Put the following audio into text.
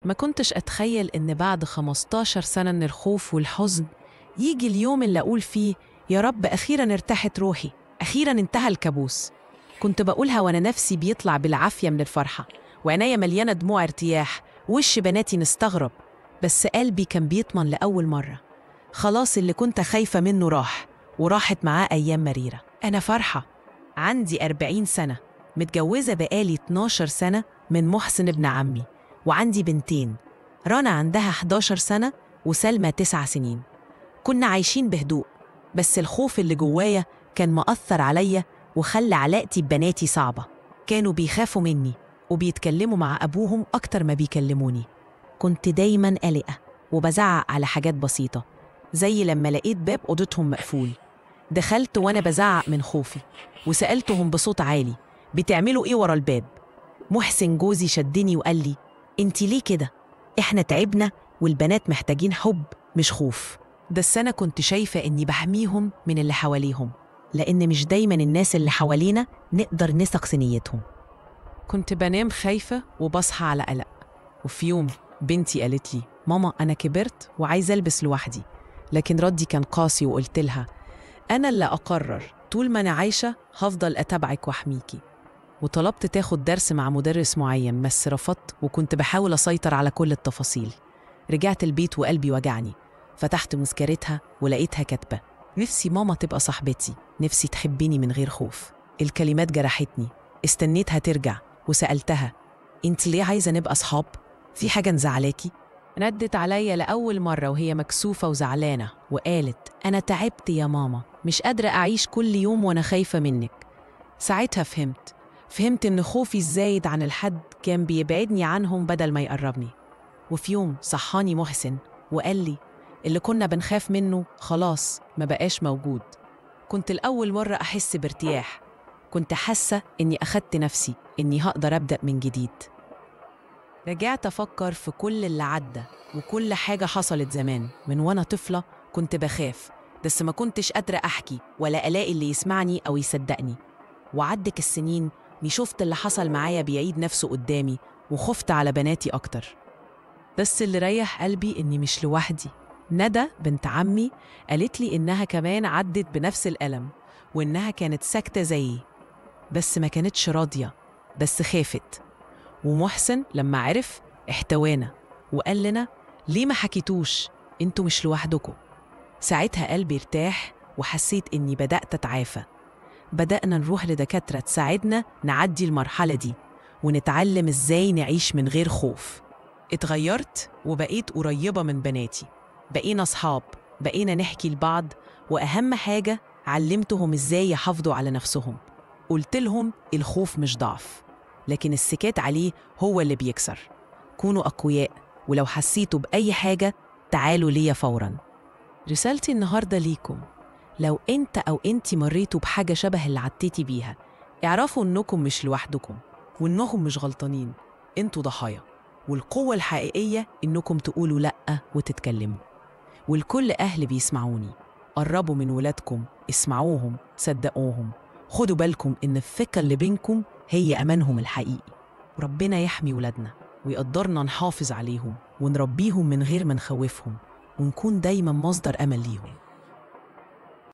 ما كنتش أتخيل إن بعد 15 سنة من الخوف والحزن يجي اليوم اللي أقول فيه يا رب أخيراً ارتاحت روحي، أخيراً انتهى الكابوس. كنت بقولها وأنا نفسي بيطلع بالعافية من الفرحة، وعينيا مليانة دموع ارتياح، وش بناتي مستغرب، بس قلبي كان بيطمن لأول مرة. خلاص اللي كنت خايفة منه راح، وراحت معاه أيام مريرة. أنا فرحة، عندي 40 سنة، متجوزة بقالي 12 سنة من محسن ابن عمي، وعندي بنتين، رنا عندها 11 سنة وسلمى 9 سنين. كنا عايشين بهدوء، بس الخوف اللي جوايا كان مأثر عليا وخلى علاقتي ببناتي صعبة. كانوا بيخافوا مني وبيتكلموا مع أبوهم أكتر ما بيكلموني. كنت دايماً قلقة وبزعق على حاجات بسيطة، زي لما لقيت باب أوضتهم مقفول. دخلت وأنا بزعق من خوفي وسألتهم بصوت عالي، بتعملوا إيه ورا الباب؟ محسن جوزي شدني وقال لي، انتي ليه كده؟ احنا تعبنا والبنات محتاجين حب مش خوف. بس أنا كنت شايفة إني بحميهم من اللي حواليهم، لأن مش دايماً الناس اللي حوالينا نقدر نثق في نيتهم. كنت بنام خايفة وبصحى على قلق. وفي يوم بنتي قالت لي، ماما أنا كبرت وعايزة ألبس لوحدي، لكن ردي كان قاسي وقلت لها، أنا اللي أقرر، طول ما أنا عايشة هفضل أتابعك وأحميكي. وطلبت تاخد درس مع مدرس معين، بس رفضت، وكنت بحاول أسيطر على كل التفاصيل. رجعت البيت وقلبي وجعني، فتحت مذكرتها ولقيتها كاتبة، نفسي ماما تبقى صاحبتي، نفسي تحبني من غير خوف. الكلمات جرحتني، استنيتها ترجع وسألتها، انت ليه عايزة نبقى صحاب؟ في حاجة مزعلاكي؟ ردت عليا لأول مرة وهي مكسوفة وزعلانة وقالت، أنا تعبت يا ماما، مش قادرة أعيش كل يوم وأنا خايفة منك. ساعتها فهمت إن خوفي الزايد عن الحد كان بيبعدني عنهم بدل ما يقربني. وفي يوم صحاني محسن وقال لي، اللي كنا بنخاف منه خلاص ما بقاش موجود. كنت الأول مرة أحس بارتياح، كنت حاسة إني أخدت نفسي، إني هقدر أبدأ من جديد. رجعت أفكر في كل اللي عدى وكل حاجة حصلت زمان. من وأنا طفلة كنت بخاف، بس ما كنتش قادرة أحكي ولا ألاقي اللي يسمعني أو يصدقني. وعدك السنين شفت اللي حصل معايا بيعيد نفسه قدامي، وخفت على بناتي أكتر. بس اللي ريح قلبي إني مش لوحدي. ندى بنت عمي قالت لي إنها كمان عدت بنفس الألم، وإنها كانت ساكتة زيي، بس ما كانتش راضية، بس خافت. ومحسن لما عرف احتوانا وقال لنا، ليه ما حكيتوش؟ انتوا مش لوحدكم. ساعتها قلبي ارتاح وحسيت إني بدأت أتعافى. بدأنا نروح لدكاترة تساعدنا نعدي المرحلة دي ونتعلم إزاي نعيش من غير خوف. اتغيرت وبقيت قريبة من بناتي، بقينا أصحاب، بقينا نحكي لبعض، وأهم حاجة علمتهم إزاي يحافظوا على نفسهم. قلت لهم الخوف مش ضعف، لكن السكات عليه هو اللي بيكسر. كونوا أقوياء، ولو حسيتوا بأي حاجة تعالوا ليا فوراً. رسالتي النهاردة ليكم، لو أنت أو أنتي مريتوا بحاجة شبه اللي عديتي بيها، اعرفوا إنكم مش لوحدكم، وإنهم مش غلطانين، أنتوا ضحايا، والقوة الحقيقية إنكم تقولوا لأ وتتكلموا. والكل أهل بيسمعوني، قربوا من ولادكم، اسمعوهم، صدقوهم، خدوا بالكم إن الثقة اللي بينكم هي أمانهم الحقيقي. وربنا يحمي ولادنا ويقدرنا نحافظ عليهم ونربيهم من غير ما نخوفهم، ونكون دايماً مصدر أمل ليهم.